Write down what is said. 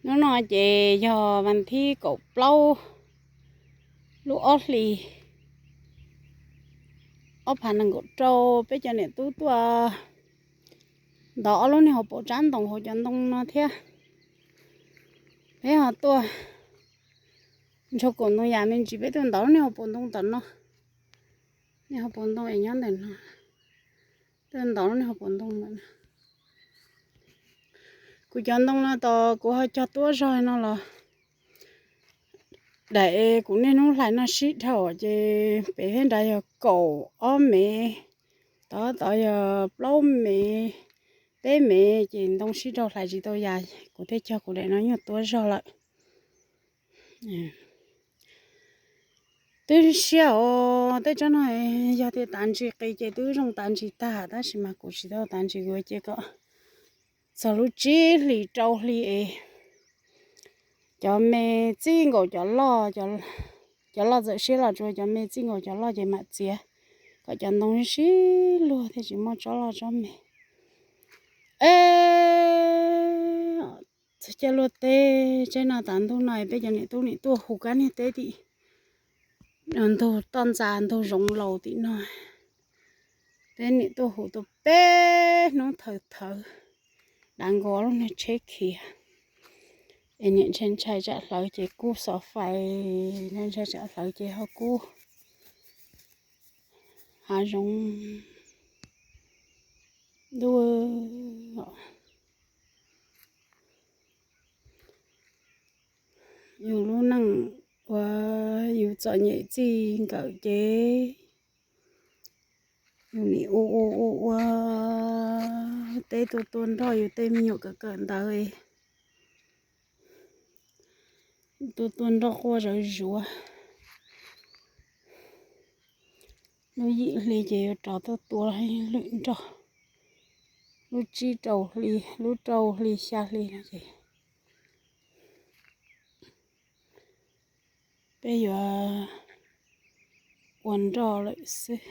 Hnub no ces yog vas thib kaum plaub lub ob hlis ob phav nees nkaum rau, peb cov niam tub tuaj ntov ob lub niag hauv paus tsab ntoo hauv cov ntoo no thiab. Peb ho tuaj ntshua kaum ntoo yam me ntsis, peb tuaj ntov lub niag hauv paus ntoo tom no. Niag hauv paus ntoo es nyob ntawm no, tuaj ntov lub niag hauv paus ntoo ntawm no. Kuv cov ntoo no tos kuv ho cog tuab zog no los daim kuv niaj hnub hlais no sib dhau ces pem thiab nrad yog kaum ob mev, tod tod yog plaub mev, peb mev ces ntoo sib dhau hlais tsis tau yam, kuv thiaj cog kuv daim no nyuag tuab zog lawm. Twb siab os, tej tsob no yog tias tav ntsis qis ces twb zoo tav ntsis tag, tab sis mas kuv tsis tau tav ntsis, kuv cia kom txog lub tsib hlis rau hli es cov me txij nkaus cov loj, cov loj txawm siab los tsuas cov me txij nkaus cov loj ces mam txiav, kom cov ntoo sib luag thiaj tsis muaj tsob loj tsob me. Es txog caij luaj teb, tsaib no tav ntuj no peb cov niam tub nim tuaj hu kab niag teb tim ntug toj ntxas ntug zoov laus tim no. Peb nim tuaj hu tau peb hnub thawv thawv, dav nkaus lub niag tsheb khiav. Es nim ntshai ntshai tsam hlawv ces kub xov fais, ntshai ntshai tsam hlawv ces ho kub hav zoov ntuj. Yus lub neej uas yus txom nyem txij nkawm ces yus nim ua ua ua ua teb tuaj tua nroj yus tej me nyuam kawm kawm ntawv, tuaj tua nroj quaj zawv zuav. Lub yim hli ces yuav rov tuaj tua lwm nroj, lub tsib rau hli, lub rau hli xya hli no ces peb yuav ua nroj lawm xwb.